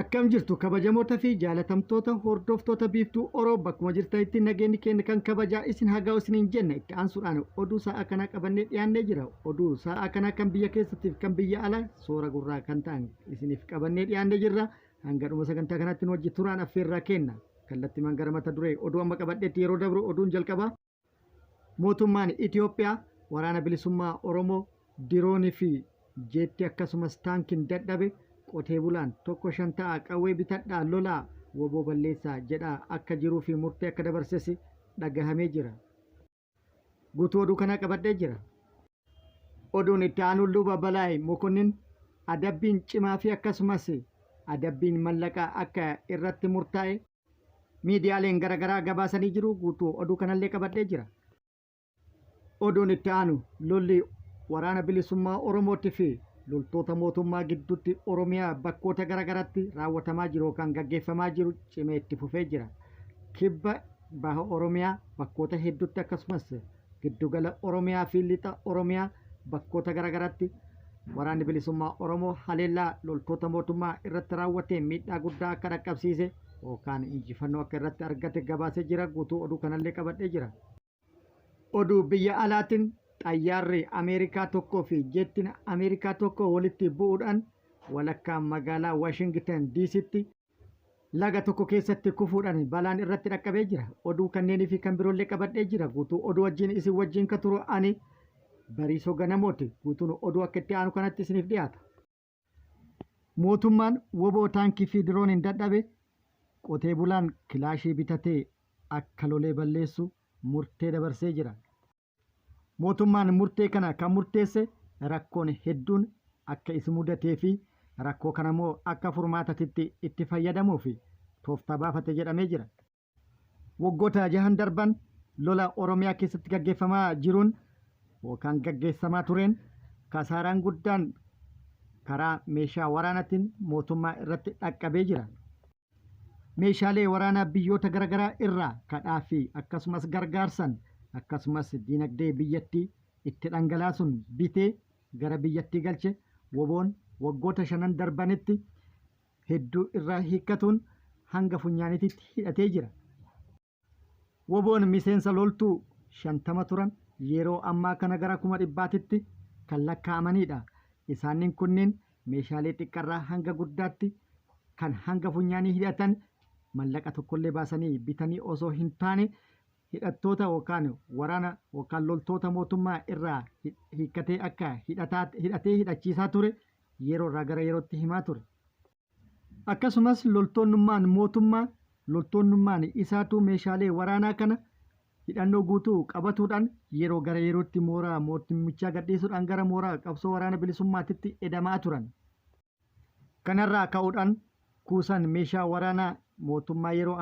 Akkam jirtu kabajamoota fi jaalatamtoota hordoftoota Biiftuu Oroo, bakkuma jirtanitti nageenyi keenya kan kabajaa isin haa ga'u isiniin jenna. Itti aansuudhaan oduu sa'a kanaa qabannee dhiyaannee jira. Oduu sa'a kanaa kan biyya keessattiif kan biyya alaa soora gurraa kan ta'an isiniif qabannee dhiyaannee jirra. Hanga dhuma sagantaa kanaatti nu wajji turaan affeerraa kenna. Kallattimaan gara mata duree oduu amma qabadheetti yeroo dabru, oduun jalqabaa. Mootummaan Itiyoophiyaa Waraana Bilisummaa Oromoo diroonii fi jeettii akkasumas taankiin dadhabe, qotee bulaan tokko shan ta'aa qawwee bitadhaa lolaa wbo balleessaa jedhaa akka jiruu fi murtee akka dabarses dhagahamee jira. Guutuu oduu kanaa qabadhee jira. Oduun itti aanu, Luba Balaay Mokonnin adabbiin cimaa fi akkasumas adabbiin mallaqaa akka irratti murtaa'e miidiyaaleen garaagaraa gabaasanii jiru. Guutuu oduu kanallee qabadhee jira. Oduun itti aanu, lolli Waraana Bilisummaa Oromootti fi loltoota mootummaa gidduutti Oromiyaa bakkoota garaagaraatti raawwatamaa jiru yookaan gaggeeffamaa jiru cimee itti fufee jira. Kibba baha Oromiyaa bakkoota hedduutti, akkasumas giddugala Oromiyaa fi lixa Oromiyaa bakkoota garaagaraatti Waraanni Bilisummaa Oromoo haleellaa loltoota mootummaa irratti raawwateen miidhaa guddaa akka dhaqqabsiise yookaan injifannoo akka irratti argate gabaasee jira. Guutuu oduu kanallee qabadhee jira. Oduu biyya alaatiin, xayyaarri Ameerikaa tokkoo fi jettiin Ameerikaa tokko walitti bu'uudhaan walakkaa magaalaa Waashingtan DCtti laga tokko keessatti kufuudhaan balaan irratti dhaqqabee jira. Oduu kanneenii fi kan biroollee qabadhee jira. Guutuu oduu wajjin isin wajjin ka turu ani Bariisoo Ganamooti. Guutuun oduu akka itti aanu kanatti isiniif dhiyaata. Mootummaan wbo taankii fi dirooniin dadhabe, qotee bulaan kilaashii bitatee akka lolee balleessu murtee dabarsee jira. Mootummaan murtee kana kan murteesse rakkoon hedduun akka is mudatee fi rakkoo kanammoo akka furmaatatitti itti fayyadamuuf tooftaa baafate jedhamee jira. Waggoota jahan darban lola Oromiyaa keessatti gaggeeffamaa jiruun yookaan gaggeessamaa tureen kasaaraan guddaan karaa meeshaa waraanaatiin mootummaa irratti dhaqqabee jira. Meeshaalee waraanaa biyyoota garagaraa irraa kadhaa fi akkasumas gargaarsan, akkasumas diinagdee biyyattii itti dhangalaasuun bitee gara biyyattii galche WBOn waggoota shanan darbanitti hedduu irraa hiikkatuun hanga funyaaniititti hidhatee jira. WBOn miseensa loltuu 50 turan yeroo ammaa kana gara 100,000tti kan lakkaa'amaniidha. Isaannin kunniin meeshaalee xiqqarraa hanga guddaatti kan hanga funyaanii hidhatan mallaqa tokkollee baasanii bitanii osoo hin taane, hidhattoota yookaan waraana yookaan loltoota mootummaa irraa hiikkatee akka hidhatee hidhachiisaa ture yeroo irraa gara yerootti himaa ture. Akkasumas loltoonnummaan mootummaa loltoonnummaan isaatu meeshaalee waraanaa kana hidhannoo guutuu qabatuudhaan yeroo gara yerootti mooraa mootummichaa gadhiisuudhaan gara mooraa qabsoo waraana bilisummaatitti edamaa turan. Kanarraa ka'uudhaan kuusaan meeshaa waraanaa mootummaa yeroo